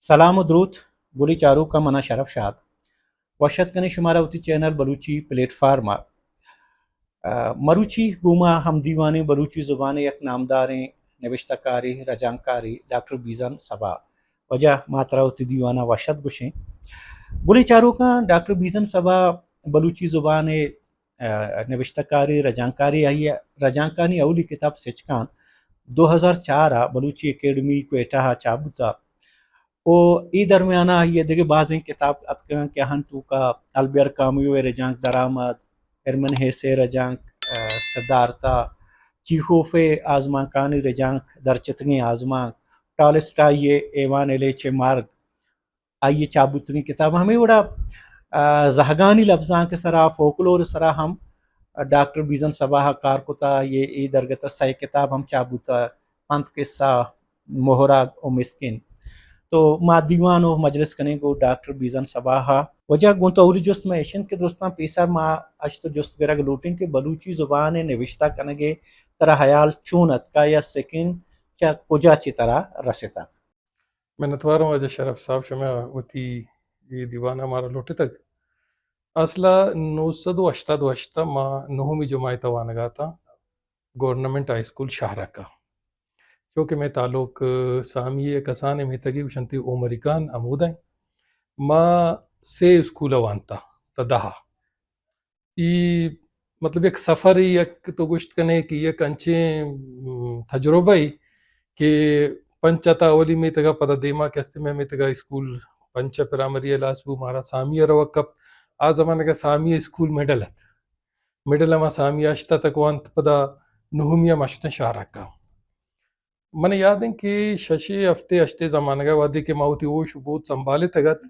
سلام و دروت، گلی چاروکاں، منا شرف شاد۔ وش اتک کنیں شمارا وتی چینل بلوچی پلیٹ فارم ء۔ ء، مروچی گوما ہم دیوانیں بلوچی زبان ء یک نامداریں نبشتہ کارے، رجانکارے ڈاکٹر بیزن صبا۔ واجہ ما ترا وتی دیوان ء وش اتک گوشیں۔ گلی چاروکاں، ڈاکٹر بیزن صبا بلوچی زبان ء، ء، نبشتہ کارے، رجانکارے، آئی ء رجانکانی اولی کتاب سچکان دو ہزار چار ء بلوچی اکیڈمی کوئٹہ ء چاپ بوتگ۔ و اے درمیان ء آئی ء دگہ بازیں کتاب اتکگ انت کہ آہانی توکا البیر کامیو ء رجانک درآمد، ہرمن ہیسے ء رجانک، ء، سدھارتھا، چیخوف ء آزمانکانی رجانک، درچتگیں آزمانک، ٹالسٹائی ء ایوان الیچ ء مرگ، آئی ء چاپ بوتگیں کتاب ہمے وڑا، ء، زہگانی لبزانک ء سرا، فوکلور ء سرا ہم ڈاکٹر بیزن صبا ء کار کتا۔ آئی ء اے درگت ء سئے کتاب ہم چاپ بوتا، پنت قصہ، مہرگ و مسکین۔ تو ما دیوان و مجلس کنیں گوں ڈاکٹر بیزن صبا ء۔ واجہ گوں تو اولی جست ما ایش انت کہ درستاں پیسر ما اش تو جست گرگ لوٹیں کہ بلوچی زبان ء نوشتہ کنگ ء ترا ہیال چون اتکا یا سکین چہ کجا چہ ترا رستگ؟ منتواروں واجہ شرف صاحب، شما وتی اے دیوان ء مارا لوٹتگ۔ اصل ء نو سد و ہشتاد و ہشت ء ما نہمی جماعت ء وانگ ء اتاں گورنمنٹ ہائی اسکول شہرک ء۔ چونکہ مئے تعلق، ء، سامی ء کسانیں میتگے گوشنتی عمری خان ہمودا انت۔ ما سے اسکول ء وانتا تا دہ ء۔ ای مطلب یک سفرے، یک تو گوشت کنے کہ یک انچیں، م، تجربہ ای کہ پنچ تا اولی میتگا، پدا دیما کہ استے مئے میتگا اسکول پنچ پرائمری لاس بو، مارا سامی ء روگ کپ۔ آ زمانگا سامی ء اسکول مڈل ات۔ مڈل ء ما سامی ء ہشت تک وانت، پدا نہمی ء ما شتن شہرک ء۔ من یاد انت کہ ششے ہفتے ہشتے زمانگ ء وہدے کہ ما وتی ہوش و بود سنبھالتگ ات،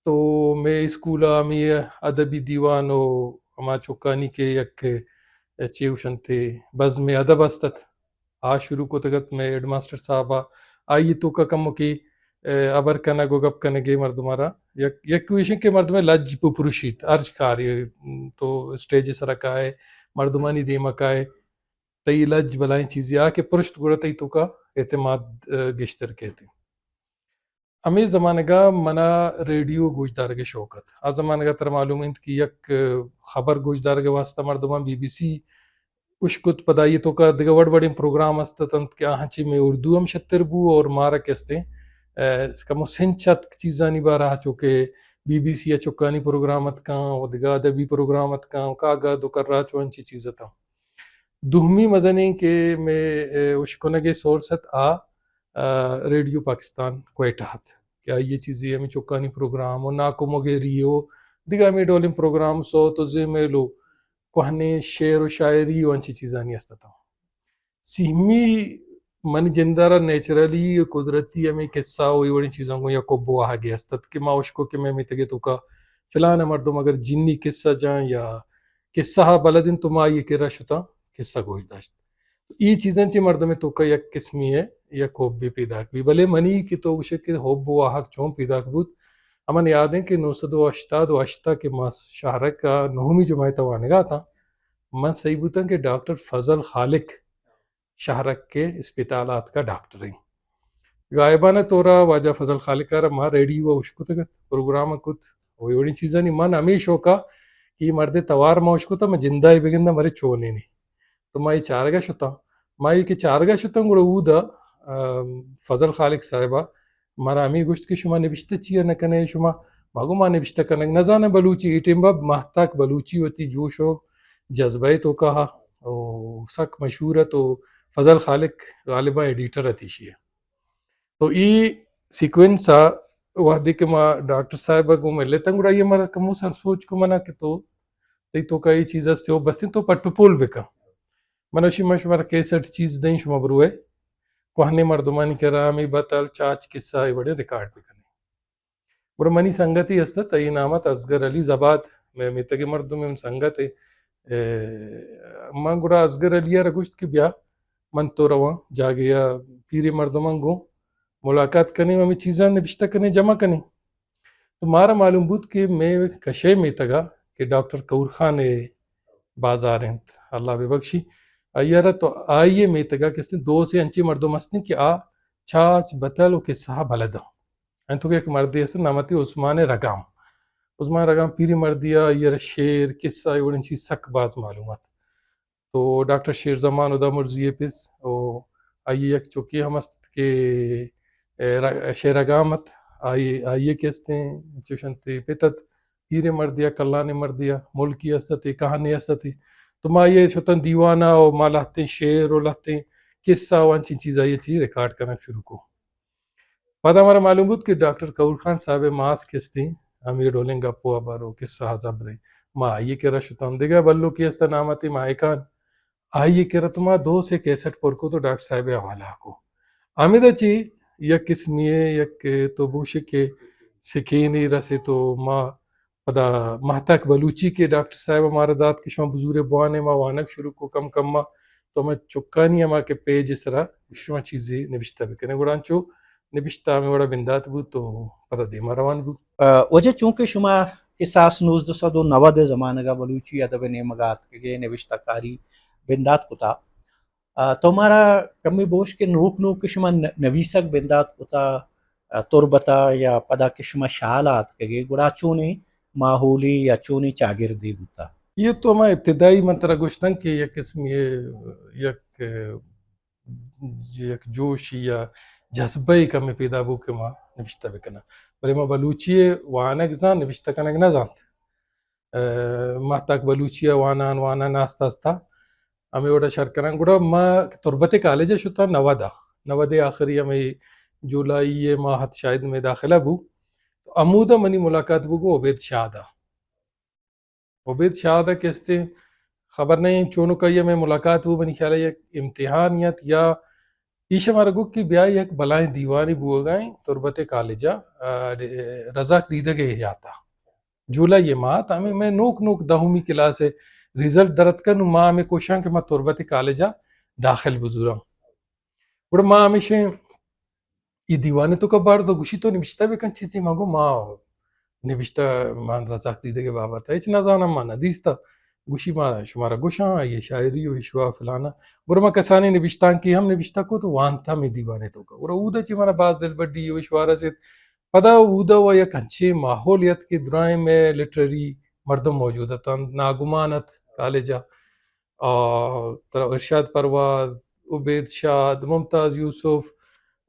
تو مئے اسکول ء ہمے ادبی دیوان و ہما چکانی کہ یک چے گوشنتے بزم ادب است ات، آ شروع کتگ ات۔ مئے ہیڈ ماسٹر صاحب ء آئی ء توکا کمکے، ء، ہبر کنگ و گپ کنگ ء مردم ء را یک، یک ایش انت کہ مردم ء لج بپروشیت ہر کارے، تو اسٹیج ء سرا کائے، مردمانی دیم ء کائے، تئی لج بلائیں چیزے آ کہ پرشت گڑا تئی توکا اعتماد، ء، گیشتر کیت۔ ہمے زمانگا منا ریڈیو گوشدارگ ء شوق ات۔ آ زمانگا ترا معلوم انت کہ یک خبر گوشدارگ ء واسطہ مردماں بی بی سی اشکت، پدا آئی توکا دگہ وڑ وڑیں پروگرام است اتنت کہ آہاں چی میں اردو ہم شتر بو اور مارا کہ استیں، ء، کمو سنچ اتک چیزانی بارہ، چو کہ بی بی سی ء چکانی پروگرام اتکاں و دگہ ادبی پروگرام اتکاں و کاگد و کراچ و انچی چیز اتاں۔ دومی مزنیں کہ میں، ء، اشکنگ ء سورس ات آ، ء، ریڈیو پاکستان کوئٹہ ات کہ آئی ء چیزے ہمیں چکانی پروگرام و ناکو مگیری و دگہ ہمیں ڈولیں پروگرام، سوت و زیمل و کوہنیں شعر و شاعری و انچی چیزانی است اتاں۔ سیمی من جند ء را نیچرلی و قدرتی ہمیں قصہ و اے وڑیں چیزاں گوں یک حب و واہگے است ات کہ ما اشکو کہ میں میتگے توکا فلان مردم اگر جنی قصہ جاں یا قصہ ء بلد انت تو ما آئی ء کرا شتاں قصہ گوش داشت۔ اے چیزاں چہ مردم ء توکا یک قسمی ء یک حبے پیداک بی، بلے منی کہ تو گوشے کہ حب و واہگ چون پیداک بوت، ہمن یاد انت کہ نو سد و ہشتاد و ہشت ء کہ ما شہرک ء نہمی جماعت ء وانگا اتاں، من سہی بوتاں کہ ڈاکٹر فضل خالق شہرک ء اسپتال ء آتکا ڈاکٹریں۔ غائبانہ طور ء واجہ فضل خالق ء را ما ریڈیو ء اشکتگ ات، پروگرام ء کت، و اے وڑیں چیزانی من ہمے شوق ء کہ اے مردے توار ما اشکتہ، من جندا ء بگنداں مرے چونینے۔ تو ما اے چارگا شتاں۔ ما اے کہ چارگا شتاں، گڑا اودا، ام، فضل خالق صاحب ء مارا ہمے گوشت کہ شما نبشتہ چیا نہ کنے؟ شما، ما گو ما نبشتہ کنگ نہ زاناں بلوچی۔ اے ٹیم ء ماہتاک بلوچی وتی جوش و جذبہ ء توکا ہا و سک مشہور ات و فضل خالق غالباً ایڈیٹر ات ایشی ء۔ تو اے سیکوینس ء وہدے کہ ما ڈاکٹر صاحب ء گوں ملتاں، گڑا آئی ء مارا کمو سر سوچ کو منا کہ تو تئی توکا اے چیز است، او بستیں تو پٹ و پول بکن۔ من اشی من شمارا کیسٹ چیز دئیں، شما بروئے کوہنیں مردمانی کرا ہمے بتل چاچ قصہ اے وڑیں ریکارڈ بکنیں۔ گڑا منی سنگتے است ات، آئی نام ات اصغر علی زباد، مئے میتگ ء مردمے، من سنگتے۔ اے، من گڑا اصغر علی ء را گوشت کہ بیا من تو رواں جاگہے ء پیریں مردماں گوں ملاقات کنیں، ہمے چیزاں نبشتہ کنیں، جمع کنیں۔ تو مارا معلوم بوت کہ مئے کشئے میتگ ء کہ ڈاکٹر کہور خان ء بازار انت، اللہ بہ بخشی، آئی ء را تو آئی ء میتگ ء کہ استیں دو سے انچیں مردم استیں کہ آ چاچ بتل و قصہ ء بلد آں۔ انت کہ یک مردے است، نام تی عثمان رگام۔ عثمان رگام پیریں مردے ءَ، آئی ءَ را شعر، قصہ، اے وڑیں چیز سک باز معلوم ات۔ تو ڈاکٹر شیر زمان ہدا مرزی ءِ پس، او آئی ءِ یک چکے ہم است کہ، اے، ر-، شیر رگام ات، آئی، آئی ءِ کہ استیں، چوشنتے پت ات، پیریں مردے ءَ، کلانیں مردے ءَ، ملکی است ات، کہنے است ات۔ تو ما آئی ءِ شتن دیوان ءَ، او ما لہتیں شعر و لہتیں قصہ و انچیں چیز آئی ءَ چی ریکارڈ کنگ شروع کو۔ پدا مارا معلوم بوت کہ ڈاکٹر کہور خان صاحب ءِ ماس کہ استیں، ہمے ڈولیں گپ و ہبر و قصہ ءَ زبریں۔ ما آئی ءِ کرا شتاں۔ دگہ بلوکے است نام تی ماہکان، آئی ءِ کرا تو ما دو سے کیسٹ پر کو تو ڈاکٹر صاحب ءِ حوالہ کو۔ ہمدا چی یک قسمی ءِ، یک تو بوشے کہ سکینے رسے تو ما پدا مہتاک بلوچی کہ ڈاکٹر صاحب ءَ مارا دات کہ شما بزورے بوانے، ما وانگ شروع کو کم کم ما، تو ہمے چکانی ہما کہ پیج ءِ سرا شما چیزے نبشتہ بکنے۔ گڑا انچو نبشتہ ہمے وڑا بندات بوت تو پدا دیما روان بوت۔ آ، واجہ چونکہ شما کساس نوزدہ سد و نود ءِ زمانگ ءَ بلوچی ادب ءِ نیمگ ءَ آتکگے، نبشتہ کاری بندات کتا، آ، تو مارا کمے بوش کہ نوک نوک کہ شما ن-، نویسگ بندات کتا، آ، تربت ءَ یا پدا کہ شما شال ءَ آتکگے، گڑا چونیں ماحولے یا چونیں چاگردے بوتا؟ یہ تو ہما ابتدائی من ترا گوشتن کہ یک قسمی یک، یک جوشی یا جذبہ کمے پیدا بو کہ ما نبشتہ بکناں۔ بلے ما بلوچی وانگ زان، نبشتہ کنگ نہ زانت۔ ء، ماہتاک بلوچی ء وانان، وانان آستہ آستہ ہمے وڑا شر کنان۔ گڑا ما تربت کالج ء شتاں نود ء، نود ء آخری ہمے جولائی ء ماہ ات شاید مئے داخلہ بو۔ تو ہمودا منی ملاقات بو گوں عبید شاد ء۔ عبید شاد ء کہ استیں خبر نہ ایں چونکائی ء مئے ملاقات بو، منی خیال ء یک امتحان ات یا ایش ء مارا گو کہ بیا یک بلائیں دیوانے بوگا ایں تربت کالج ء، آ، رزاق دیدگ ء یات ء۔ جولائی ء ماہ ات، ہمے مئے نوک نوک دہمی کلاس ء رزلٹ در اتکن، ما ہمے کوشاں کہ ما تربت کالج ء داخل بزوراں۔ گڑا ما ہمیشیں اے دیوان ء توکا بارت و گوشی تو نبشتہ بکن چیزے، ما گو ما نبشتہ، من رزاق دیدگ ء بابت ء ہچ نہ زاناں، ما نہ دیستہ۔ گوشی ما شمارا گوشاں، آئی ء شاعری و اشوا فلانا۔ گڑا ما کسانیں نبشتانکے ہم نبشتہ کت و وانت ہم اے دیوان ء توکا۔ گڑا اودا چہ منا باز دلبڈی و اشوا رست۔ پدا اودا و یک انچیں ماحولے ات کہ درائیں مئے لٹریری مردم موجود اتنت، ناگمان ات کالج ء۔ آ، ترا ارشاد پرواز، عبید شاد، ممتاز یوسف،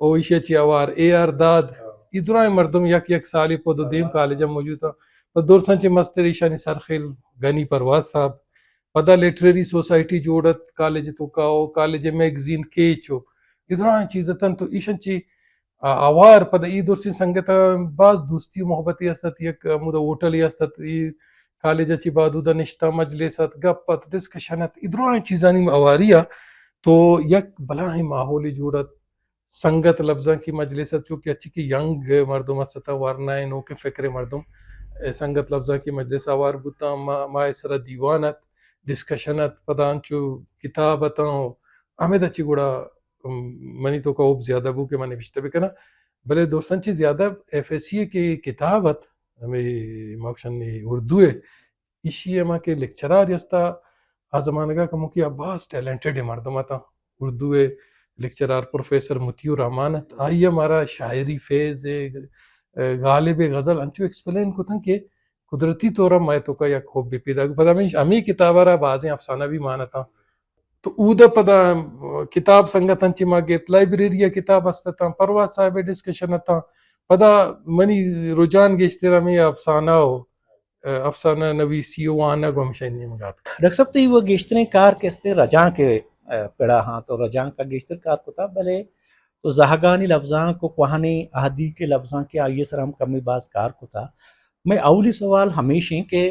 او ایشی ء چہ ہوار اے آر داد، اے درائیں مردم یک یک سالے پد و دیم کالج ء موجود اتنت۔ پہ درساں چہ مستر ایشانی سرخیل غنی پرواز صاحب۔ پدا لٹریری سوسائٹی جوڑ ات کالج ء توکا و کالج ء میگزین کیچ و اے درائیں چیز اتنت تو ایشاں چہ آ، ہوار پدا اے درسیں سنگتاں باز دوستی و محبتے است ات، یک ہمودا ہوٹلے است ات، اے کالج ء چہ بعد اودا نشتہ مجلس ات، گپ ات، ڈسکشن ات، اے درائیں چیزانی ہواری ء تو یک بلاہیں ماحولے جوڑ ات۔ سنگت لبزانکی مجلس ات، چونکہ اچی کہ ینگ مردم است اتاں، ورنائیں نوکیں فکریں مردم، اے سنگت لبزانکی مجلس ء ہوار بوتاں، ما، ما سرا دیوان ات، ڈسکشن ات، پدا انچو کتاب اتاں، ہمدا چہ گڑا ام، منی توکا حب زیادہ بو کہ من نبشتہ بکناں، بلے درساں چہ زیادہ ایف ایس سی ء کہ کتاب ات، ہمے ما گوشن اردو ء، ایشی ء ہما کہ لیکچرار است، آ زمانگ ء کموکی آ باز ٹیلنٹڈ مردم اتاں۔ اردو ء لیکچرار پروفیسر مطیع الرحمن ات، آئی ء مارا شاعری فیض ء، غالب ء غزل انچو ایکسپلین کتن کہ قدرتی طور ء مئے توکا یک حبے پیداک۔ پدا ہمے، ہمے کتاب ء را بازیں افسانہ بھی مان اتاں۔ تو اود ء پدا کتاب سنگتاں چہ ما گپت، لائبریری ء کتاب است اتاں، پرواز صاحب ء ڈسکشن اتاں۔ پدا منی رجحان گیشتر ہمے افسانہ و، افسانہ نویسی و وانگ و ہمشانی نیمگ ء اتک۔ ڈاکٹر صاحب، تئی وہ گیشتریں کار کستے رجانک ء پڑا ہاں، تو رجانک ء گیشتر کار کتا، بلے تو زہگانی لبزانک و کوہنیں اہدیک لبزانک ء آئی ء سر ہم کمے باز کار کتا۔ مئے اولی سوال ہمیش ایں کہ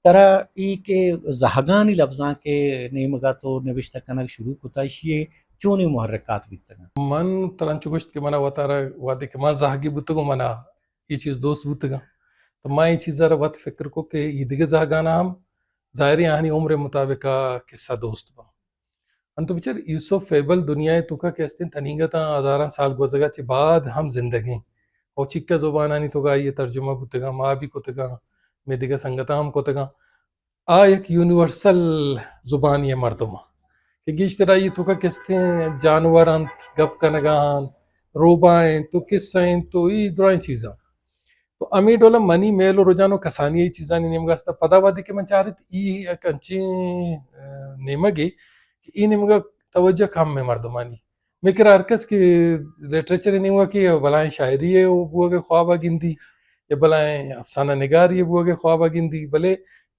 ترا ای کہ زہگانی لبزانک ء نیمگا تو نبشتہ کنگ شروع کتا، ایشی ء چونیں محرکات بیتگاں؟ من ترا انچو گوشت کہ منا وتارا وہدے کہ من زہگے بوتگوں، منا اے چیز دوست بوتگاں۔ تو ما اے چیز ء را وت فکر کو کہ اے دگہ زہگانا ہم ظاہر ایں آہانی عمر ء مطابق ء قصہ دوست باں۔ انت بچار یوسف فیبل دنیا ء توکا کہ استیں تنیگتاں ہزاراں سال گوزگا چہ بعد ہم زندگیں۔ او چکہ زبانانی توکا آئی ء ترجمہ بوتگاں، ما بھی کتگاں، مئے دگہ سنگتاں ہم کتگاں۔ آ یک یونیورسل زبانی ء مردم ء کہ گیشتر آئی ء توکا کہ استیں جانور انت، گپ کنگا انت، روبا انت و قصہ انت و ای درائیں چیزاں۔ تو ہمے ڈولا منی میل و رجحان و کسانی ای چیزانی نیمگا است۔ پدا وہدے کہ من چارت ای یک انچیں، اه، نیمگے کہ ای نیمگا توجہ کم ہے مردمانی۔ مئے کرا ہر کس کہ لٹریچر نیمگا کہ یا بلائیں شاعری ہے و بوگ خوابا گندی، یا بلائیں افسانہ نگاری ہے بوگ خوابا گندی، بلے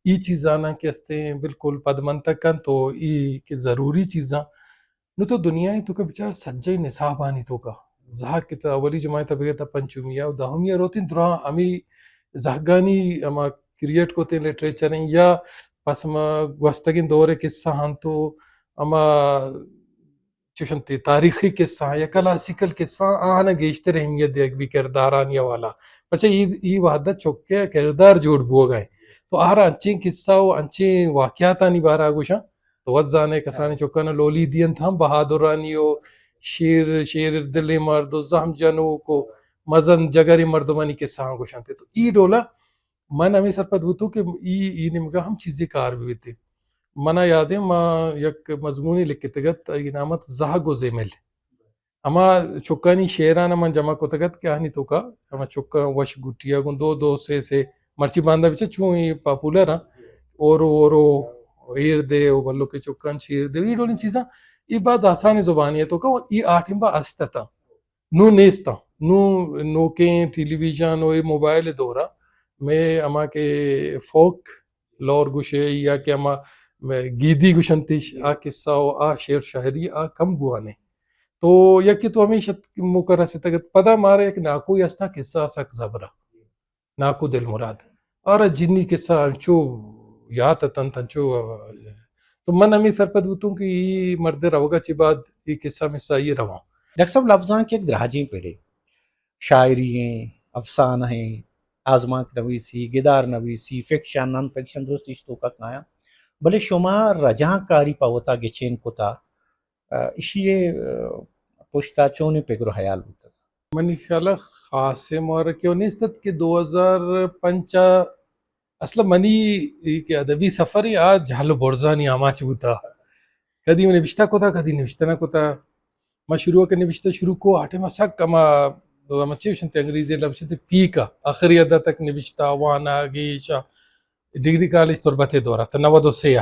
ای چیزانا کہ استیں بالکل پدمنتگ کنت و ای کہ ضروری چیزاں۔ نوں تو دنیا ءِ توکا بچار سجہیں نصابانی توکا۔ زہگ کہ تہ اولی جماعت ءَ بگر تہ پنچمی ءَ و دہمی ءَ روتیں دراہ ہمے زہگانی ہما کریئیٹ کتیں لٹریچر ایں یا پس ہما گوستگیں دور ءِ قصہ انت و ہما چوش انت تاریخی قصہ یا کلاسیکل قصہ آہاں گیشتر اہمیت دیگ بی کردارانی حوالہ۔ پرچہ ای، ای وہد ءَ چک ءِ کردار جوڑ بوگ ءَ انت۔ تو آہرا انچیں قصہ و انچیں واقعاتانی بارہ ءَ گوشاں۔ تو وت زانے کسانیں چکاں لولی دینت ہم بہادرانی و شیر، شیر دلیں مرد و زہم جنوک و مزن جگریں مردمانی قصہ ہم گوشنت۔ تو ای ڈولا من ہمے سرپد بوتوں کہ ای، ای نیمگا ہم چیزے کار بہ بیت۔ منا یادیں ما یک مضمونے لکھتگ ات، آئی نام ات زہگ و زمل۔ ہما چکانی شعران من جمع کتگ ات کہ آہانی توکا ہما چکاں وش گٹیا گوں دو دو سے سے مرچی باندا بچا چون ای پاپولر ہاں، اورو اورو ایر دے و بلوکے چکاں چیر دے، ای ڈولیں چیزاں ای باز آسانیں زبانی ءِ توکا و ای آ ٹیمبا است اتاں۔ نوں نیستاں۔ نوں نوکیں ٹیلی ویژن و اے موبائل ءِ دورا مئے ہما کہ فوک لور گوشے یا کہ ہما گیدی گوشنتش، آ قصہ و آ شعر شاعری آ کم بوانے۔ تو یکے تو ہمیش ات موقع رستگ ات۔ پدا مارا یک ناکوے استا قصہ سک زبرا۔ ناکو دل مراد۔ آرا جنی قصہ انچو یات اتنت، انچو، تو من ہمے سرپد بوتوں کہ ای مرد روگا چہ بعد ای قصہ مسا ای رواں۔ ڈاکٹر صاحب، لبزانک یک دراجیں پڑے، شاعری ایں، افسانہ ایں، آزمانک نویسی، گدار نویسی، فکشن، نان فکشن، درست ایش توکا کایاں۔ بلے شما رجانکاری پہ وتا گچین کتا، اشی ءِ پشتا چونیں پگر و حیال بوتگ؟ منی خیال ءَ خاصیں مورکے و نیست ات کہ دو ہزار پنچ ءَ اصل ءَ منی اے کہ ادبی سفر ایں آ جہل و برزانی آماچ بوتا۔ کدی من نبشتہ کتا، کدی نبشتہ نہ کتا۔ ما شروع کہ نبشتہ شروع کو، آ ٹائم ءَ سک ہما، ہما چے گوشنت انگریزی لفظ تے پیک ءَ، آخری حد ءَ تک نبشتہ، وانگ، ایشا ڈگری کالج تربت ءِ دورا تہ نود و سے ءَ۔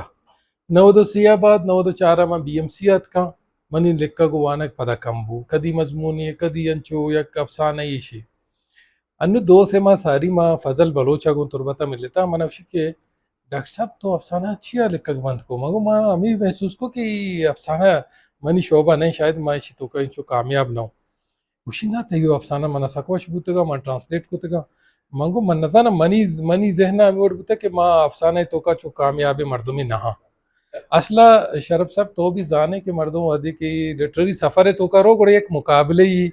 نود و سے ءَ بعد نود و چار ءَ من بی ایم سی ءَ اتکاں۔ منی لکھگ و وانگ پدا کم بو۔ کدی مضمونے، کدی انچو یک افسانہ ایشے۔ انوں دو سے ماہ ساری ما فضل بلوچ ءَ گوں تربت ءَ ملتا۔ من ءَ گوشی کہ ڈاکٹر صاحب تو افسانہ چیا لکھگ بند کو؟ من گو ما ہمے محسوس کو کہ ای افسانہ منی شعبہ نہ، شاید ما ایشی توکا انچو کامیاب نہ ہوں۔ گوشی، نہ، تئی افسانہ من ءَ سک وش بوتگ ءَ، من ٹرانسلیٹ کتگ ءَ۔ من گو، من نزاناں، منی، منی ذہن ءَ ہمے وڑ بوتگ کہ ما افسانہ ءِ توکا چو کامیابیں مردمے نہ آں۔ اصل ءَ شرپ صاحب تو بھی زانے کہ مردم وہدے کہ لٹریری سفر ءِ توکا رو، گڑا یک مقابلہ ای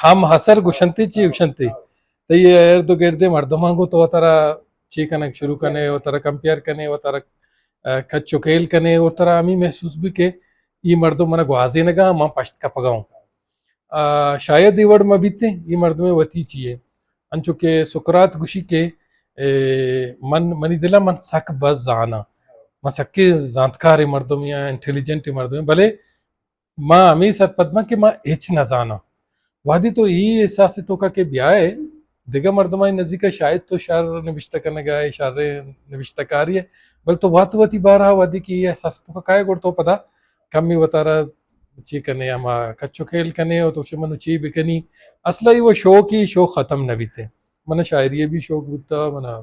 ہم ہسر گوشنتے چی گوشنتے۔ تئی ارد و گردے مردماں گو تو ترا چی کنگ شروع کنے و ترا کمپیئر کنے و ترا، ا، کچ و کیل کنے و ترا ہمے محسوس بھی کہ ای مردم من ءَ گوازینگ ءَ، من پشت کپگ ءَ ہوں۔ آ، شاید اے وڑ مہ بیتیں، اے مردمے وتی چیے۔ انچو کہ سقراط گوشی کہ، اے، من، منی دل ءَ من سک بس زاناں۔ من سکیں زانتکاریں مردمے آں، انٹیلیجنٹیں مردمے، بلے ما ہمے سرپد باں کہ ما ہچ نہ زاناں۔ وہدے تو اے احساس ءِ توکا کہ بیائے، دگہ مردمانی نزیک ءَ شاید تو شر نبشتہ کنگ ءَ ئے، شریں نبشتہ کارے ئے، بلے تو وت وتی بارہ ءَ وہدے کہ اے احساس ءِ توکا کائے گڑا تو پدا کمے وتارا چی کنے، ہما کچ و کیل کنے و تو گوشے من چی بکنی۔ اصل ءَ اے وہ شوق ہی شوق ختم نہ بیتے۔ من ءَ شاعری ءِ بھی شوق بوتا، من ءَ،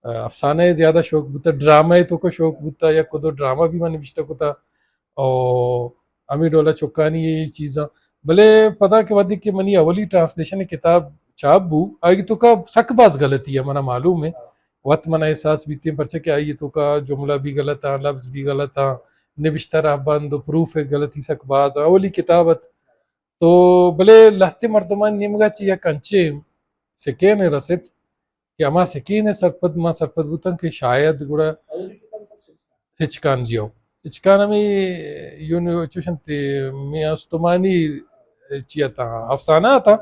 ا، افسانہ ءِ زیادہ شوق بوتا، ڈرامہ ءِ توکا شوق بوتا، یک دو ڈرامہ بھی من نبشتہ کتا۔ او ہمے ڈولا چکانی اے چیزاں۔ بلے پدا کہ وہدے کہ منی اولی ٹرانسلیشن کتاب چاپ بو، آئی توکا سک باز غلطی ہے، منا معلوم ہے۔ وت منا احساس بیتیں، پرچہ کہ آئی توکا جملہ بھی غلط آں، لفظ بھی غلط آں، نبشتہ رہبند و پروف غلطی سک باز آں۔ اولی کتاب ات۔ تو بلے لہتے مردمانی نیمگا چہ یک انچیں سکین رست کہ ہما سکین ءِ سرپد، ما سرپد بوتاں کہ شاید گڑا ہچکان جیو۔ ہچکان ہمے یونی-، چوش انت، مئے استمانی چی اتاں، افسانہ اتاں۔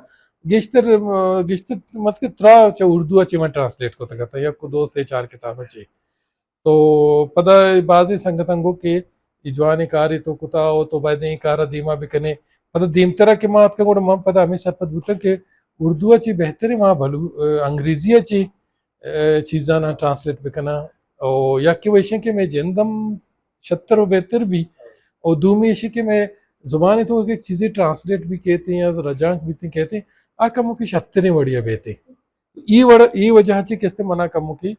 گیشتر، گیشتر مطلب کہ ترا چہ اردو ءَ چہ من ٹرانسلیٹ کتگ اتاں، یک دو سے چار کتاب ءَ چہ۔ تو پدا بازیں سنگتاں گو کہ اے جوانیں کارے تو کتا و تو باید ایں کار ءَ دیما بکنے۔ پدا دیمترا کہ ما اتکاں، گڑا من پدا ہمے سرپد بوتاں کہ اردو ء چی بہتر ما بلو-، ا، انگریزی ء چی، ا، چیزاں ٹرانسلیٹ بکناں۔ او یا کہ وہ ایشیں کہ میں جندم شتر و بہتر بھی۔ او دومی ایشی کہ میں زبان تو کہ چیزیں ٹرانسلیٹ بھی کہتے ہیں یا رجانک بھی کہتے ہیں، آ کمو کی شتریں وڑیا بیتے۔ ای وڑ-، ای وجہ چی کستے منا کمو کی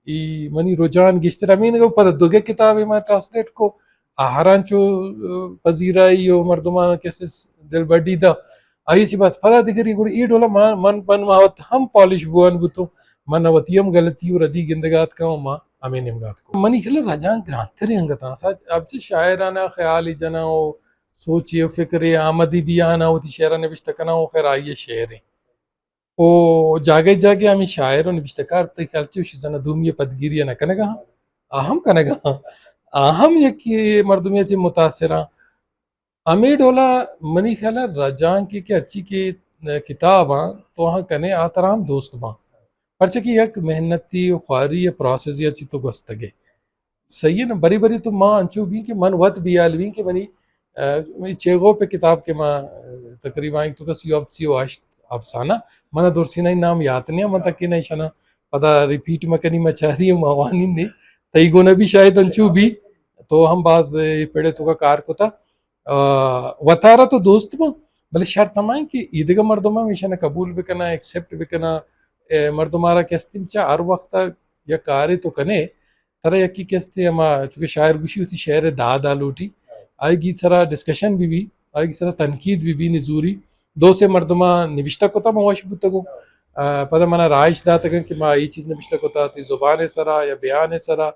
ای منی رجحان گیشتر ہمین گو۔ پدا دگہ کتابے ما ٹرانسلیٹ کو، آہران چو، ا، پذیرائی و مردمان کستے دل بڈی دا۔ آئی چی بات پدا دگری گڑ ای ڈولا من، من، من ما وت ہم پالش بوان بوتو، من وتی ہم غلطی و ردی گندگات کا و ما ہمیں نمگات کو۔ منی خیال رجحان گرانتر انگت آسا، اب چی شاعرانہ خیال جنا و سوچے و فکرے آمدی بھی آنا وتی شعران نوشتہ کنا و خیر آئیے شعریں۔ او جاگہ جاگہ ہمیں شاعر و نبشتہ کار تئی خیال چی وشی زنا دومی پدگیری نہ کنگا ہاں؟ آ ہم کنگا ہاں۔ آ ہم یک مردمی چی متاثر ہاں۔ ہمیں ڈولا منی خیال رجان کی کہ ہرچی کہ کتاب ہاں تو ہاں کنے آ ترا ہم دوست باں۔ پرچہ کہ یک محنتی و خواری یا پروسیس یا چی تو گوستگے۔ صحیح ہے نا، بری بری تو ما انچو بھی کہ من وت بیال بھی کہ منی، ا، چیغو پہ کتاب کہ ما، ا، تقریباً ایک تو کا سی و ہفت، سی و ہشت افسانہ، منا درسینا نام یات نہیں، من تکی نہیں شنا پدا ریپیٹ مکنی ما چاری ما وانی نے، تئی گونا بھی شاید انچو بھی، تو ہم باز، ا، پڑے تو کا کار کتا، ا، وتارا تو دوست با، بلے شرط ہمائیں کہ ایدگہ مردم ہم ایشانا قبول بکنا، ایکسپٹ بکنا، ا، مردم آرا کہ استیم چا ہر وقت یا کارے تو کنے، ترا یکی کستے ہما چونکہ شاعر گوشی وتی شعر داد آ لوٹی، آئی گی سرا ڈسکشن بھی بھی، آئی گی سرا تنقید بھی بھی نزوری، دو سے مردماں نبشتہ کتا من وش بوتگو۔ آ، پدا منا رائش داتگن کہ ما ای چیز نبشتہ کتا، تی زبان سرا یا بیان سرا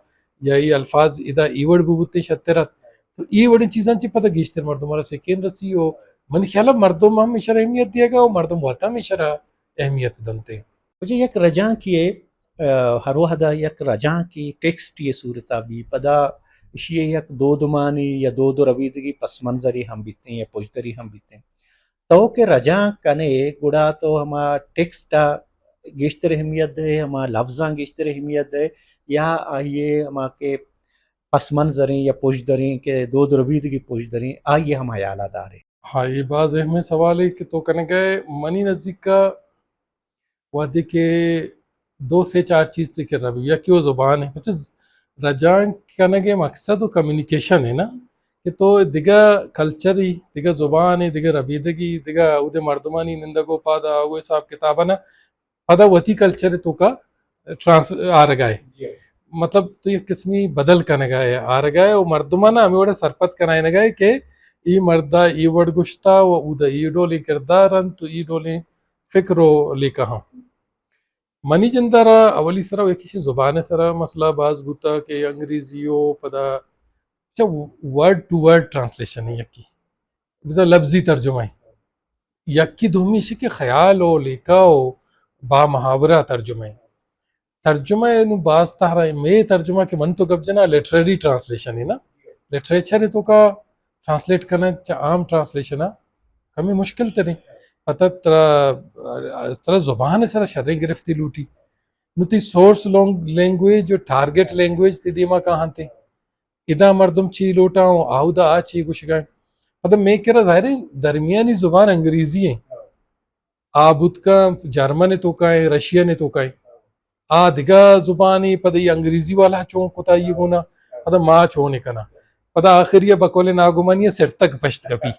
یا ای الفاظ ادا ای وڑ بوتے شترت۔ تو ای وڑیں چیزاں چی پدا گیشتر مردم را سکین رسی و من خیال مردم ہم اشرا اہمیت دیگا و مردم وتا ہم اشرا اہمیت دنتے۔ واجہ یک رجانکے ء، ء، ہر وہد ء یک رجانکے ٹیکسٹے ء صورت ء بی، پدا ایشی ء یک دودمانی یا دود و ربیدگی پس منظرے ہم بیتیں یا پژدرے ہم بیتیں۔ تو کہ رجانک کنے گڑا تو ہما ٹیکسٹ ء گیشتر اہمیت دے، ہما لفظاں گیشتر اہمیت دے، یا آئی ء ہما کہ پس منظریں یا پژدریں کہ دود و ربیدگی پژدریں، آئی ء ہم ہیال ء دارے۔ ہاں، اے باز اہمیں سوالے کہ تو کنگئے۔ منی نزیک ء وہدے کہ دو سے چار چیز تئی کرا بی، یکے وہ زبان ہے، پچہ رجانک کنگ ء مقصد و کمیونیکیشن ہے نا، کہ تو دگہ کلچری، دگہ زبان ہے، دگہ ربیدگی، دگہ اودے مردمانی نندگ و پادا آگو حساب کتابانا پدا وتی کلچر توکا ٹرانس آرگائے۔ جی۔ مطلب تو یک قسمی بدل کنگائے، آرگائے و مردمانا ہمیں وڑا سرپد کنائنگائے کہ ای مردا ای وڑ گشتا و اودا ای ڈولیں کردار انت و ای ڈولیں فکر و لیکہ ہاں۔ منی جندارا اولی سرا و یکیشی زبان سرا مسئلہ باز بوتا کہ انگریزی و پدا چا ورڈ ٹو ورڈ ٹرانسلیشن ہے یکی۔ بزاں لبزی ترجمہ ہے۔ یکی دومی ایشی کہ خیال و لیکہ و با محاورہ ترجمہ ہے۔ ترجمہ ہے نو باز تہرا ہے۔ مے ترجمہ کہ من تو گپ جنا لٹریری ٹرانسلیشن ہے نا۔ لٹریچر ہے تو کا ٹرانسلیٹ کنگ چا عام ٹرانسلیشن ہے کمی مشکل تریں۔ پتہ ترا، ترا زبان سرا شریں گرفتی لوٹی۔ نو تی سورس لونگ-، لینگویج و ٹارگٹ لینگویج تی دیما کاہنتے۔ ادا مردم چی لوٹاں و آودا آ چی گوشگا۔ پدا مے کرا ظاہر ہے درمیانی زبان انگریزی ہیں۔ آ بوت کن جرمن توکا ہیں، رشین توکا ہیں۔ آ دگہ زبانی پدا ای انگریزی والا چون کتا ای گونا، پدا ما چون کنا۔ پدا آخری بقول ناگمانی سرتگ پشت کپی۔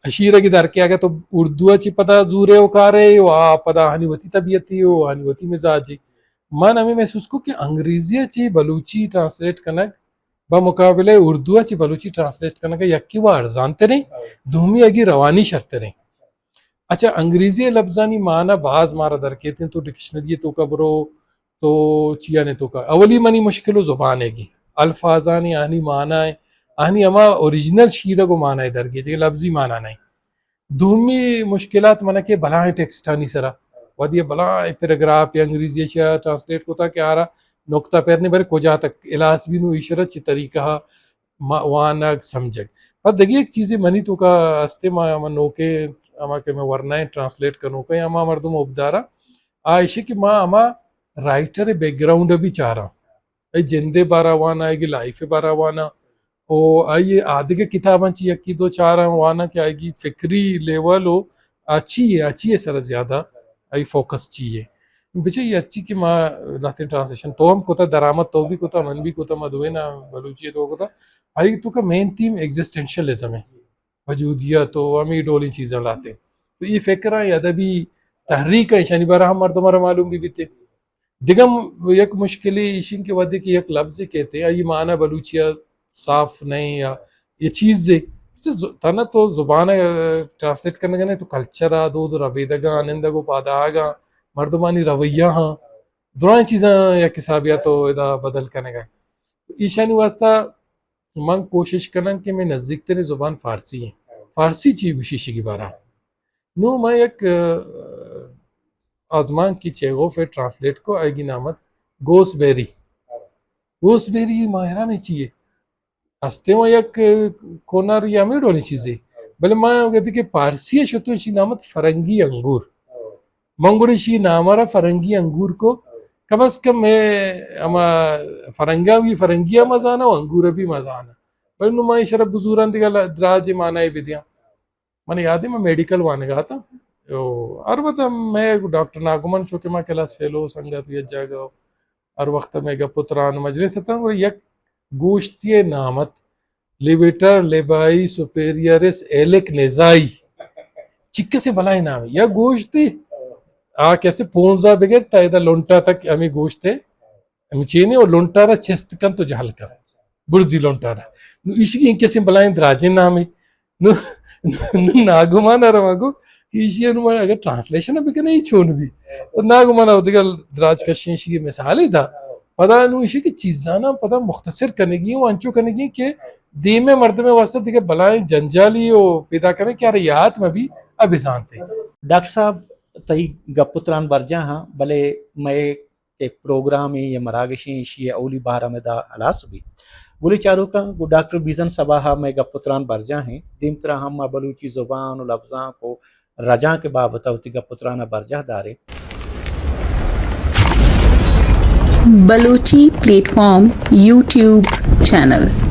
اشیرگی در کہ اگہ تو اردو چی پدا زورے و کارے و آ پدا ہنی وتی طبیعتی و ہنی وتی مزاجی۔ من ہمیں محسوس کو کہ انگریزی چی بلوچی ٹرانسلیٹ کنگ بمقابلہ اردو ء چہ بلوچی ٹرانسلیٹ کنگ ء یکے وا ارزان تریں، دومی ء گی روانی شرتریں۔ اچھا، انگریزی ء لبزانی معنی باز مارا درکیتیں، تو ڈکشنری ء توکا برو، تو چیانے توکا۔ اولی منی مشکل و زبان ء گی، الفاظانی آنی معنی ء، آنی ہما اوریجنل شیرگ و معنی ء درگیجگ، لبزی معنی نہیں۔ دومی مشکلات من کہ بلاہیں ٹیکسٹانی سرا، وہدی بلاہیں پیراگراف یا انگریزی ء چہ ٹرانسلیٹ کتا کہ آرا نقطہ پر نے بر کجا تک الاس بی نو ایشرا چی طریقہ ء ما-، وانگ سمجھگ۔ پد دگہ یک چیزے منی توکا استے، ما، ما نوکے ہما کہ میں ورنائیں ٹرانسلیٹ کنوکا یا ما مردم ابدارا، آ ایشی کہ ما ہما رائٹر بیک گراؤنڈ بھی چاراں۔ اے جندے بارا وانا، اے لائف بارا وانا، او آئی آدگہ کتاباں چی یکی دو چاراں واناں کہ آئی فکری لیول و آ چی ہے، آ چی ہے سر زیادہ آئی فوکس چی ہے۔ بچے ہرچی کہ ما لہتیں ٹرانسلیشن تو ہم کتا، درآمد تو بھی کتا، من بھی کتا، ما دوئیں نا بلوچی تو کتا، آئی تو کا مین تھیم ایگزسٹینشلزم ہے، وجودیت و ہمیں ڈولیں چیزاں لاتے۔ تو یہ فکر ہے ادبی تحریک ہے، شنی بارہ ہم مردم را معلوم بھی بیتے۔ دگہ م-، یک مشکلے ایشیں کہ وھدے کہ یک لبزے کئیت، آئی معنی بلوچی ء صاف نہ ایں یا یہ چیزے، ز-، تھنا تو زبان ء ٹرانسلیٹ کنگ ء نہ، تو کلچر ء، دود و ربیدگاں، نندگ و پادآہگاں، مردمانی رویہ ہاں، درائیں چیزاں یک حسابے ء تو ادا بدل کنگ ء۔ ایشانی واسطہ من کوشش کناں کہ مئے نزیک تریں زبان فارسی ایں۔ فارسی چی گوشی ایشی بارہ؟ نوں ما یک، ء، آزمانکی چیغوف ء ٹرانسلیٹ کو، آئی نام ات گوس بیری۔ گوس بیری ما حیران چی ہے؟ ہستے ما یک کونر یا ہمیں ڈولیں چیزے۔ بلے ما گدی کہ پارسی ء شتو ایشی نام ات فرنگی انگور۔ من گڑا ایشی نام را فرنگی انگور کو، کم از کم میں ہما فرنگا بھی، فرنگی ہم زانا و انگور بھی ما زانا۔ بلے نوں ما ایشرا بزوراں دگہ ل-، دراج معنی بدیاں۔ من یاد ہے، من میڈیکل وانگا اتاں۔ او، ہر وقت میں ڈاکٹر ناگمان، چونکہ ما کلاس فیلو سنگت یک جاگہ، ہر وقت میں گپ و تران مجلس اتاں، اور یک گوشتی نام ات، لیویٹر لیبائی سپیریئرس ایلک نیزائی۔ چکسے بلائیں نام ہے۔ یا گوشتی، آ کیسے پونزا بگر تا ادا لنٹا تک ہمیں گوشت ہے۔ ہمیں چینے اور لنٹا را چست کن تو جہل کن۔ برزی لنٹا را۔ نو ایشی انکسیں بلائیں دراجیں نامے۔ نو، نو ناگمان ء رواں گو کہ ایشی ء نوں اگر ٹرانسلیشن ء بکنے، ای چون بی؟ و ناگمان ء دگہ دراج کشیں ایشی مثالے دا۔ پدا نوں ایشی کہ چیزانا پدا مختصر کنگی و انچو کنگی کہ دیمے مردم واسطہ دگہ بلائیں جنجالی و پیدا کریں کہ ارے یات مہ بی ابھی زانتے۔ ڈاکٹر صاحب، تئی گپ و تران برجاہ ہاں، بلے مئے کہ پروگرامے یا مراگشے ایشی ء اولی بہر ہمدا ہلاس بیت۔ گلیں چاروکاں، گوں ڈاکٹر بیزن صباح ء مئے گپ و تران برجاہ ایں۔ دیمترا ہم ما بلوچی زبان و لبزانک و رجانک ء بابت ء وتی گپ و تران ء برجاہ داریں۔ Balochi plate form YouTube channel.